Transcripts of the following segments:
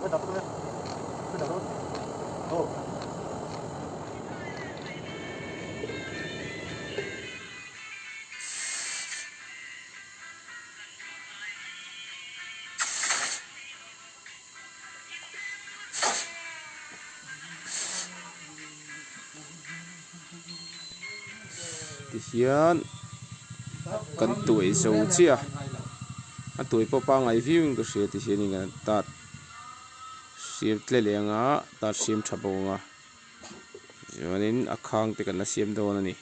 Tihian kan tuai zo chiah a, a tuai pawh pangngai viau in ka hria tihian in kan tat siam tle leh anga tat siam tha bawk ang a chuanin a khang te kan la siam dawn a ni.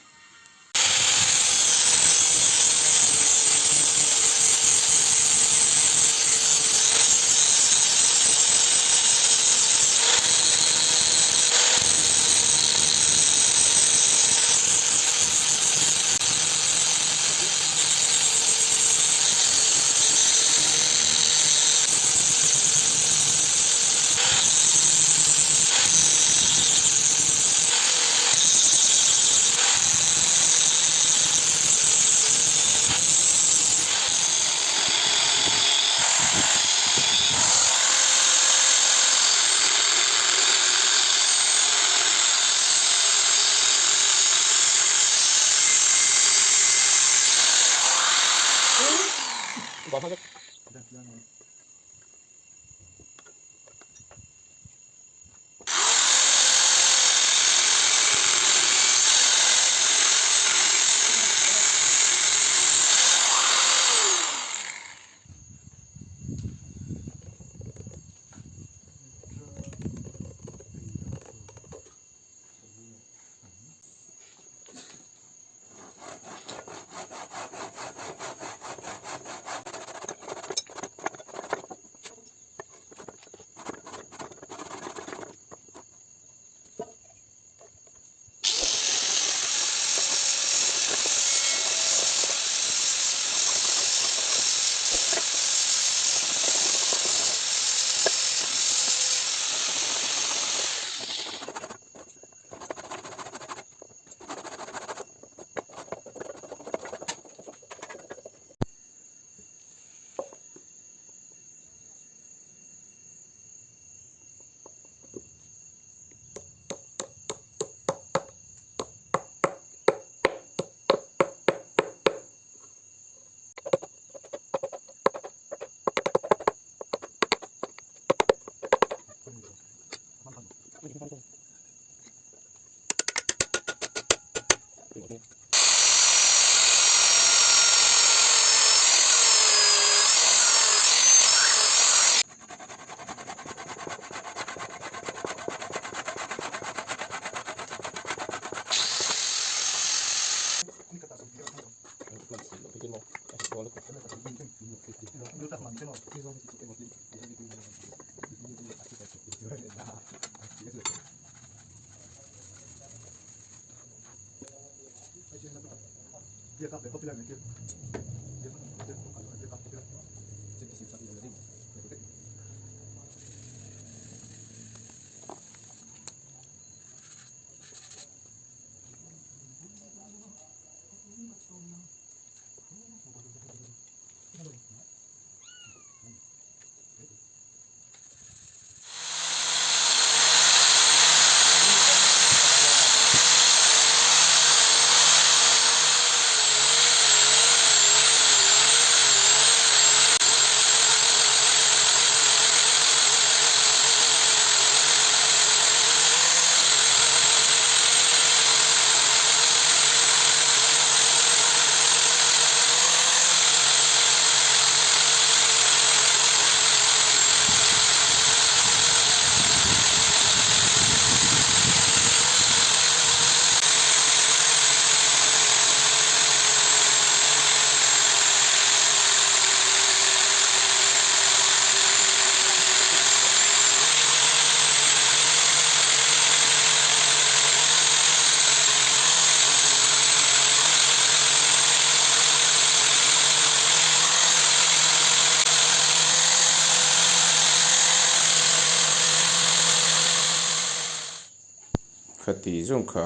Khati zawng kha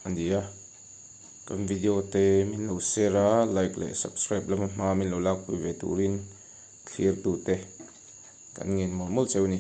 a ni a, kan video te min lo share a, like leh subscribe lama hma min lo lakpui ve turin thlir tute kan ngen mawlh mawlh cheu a ni.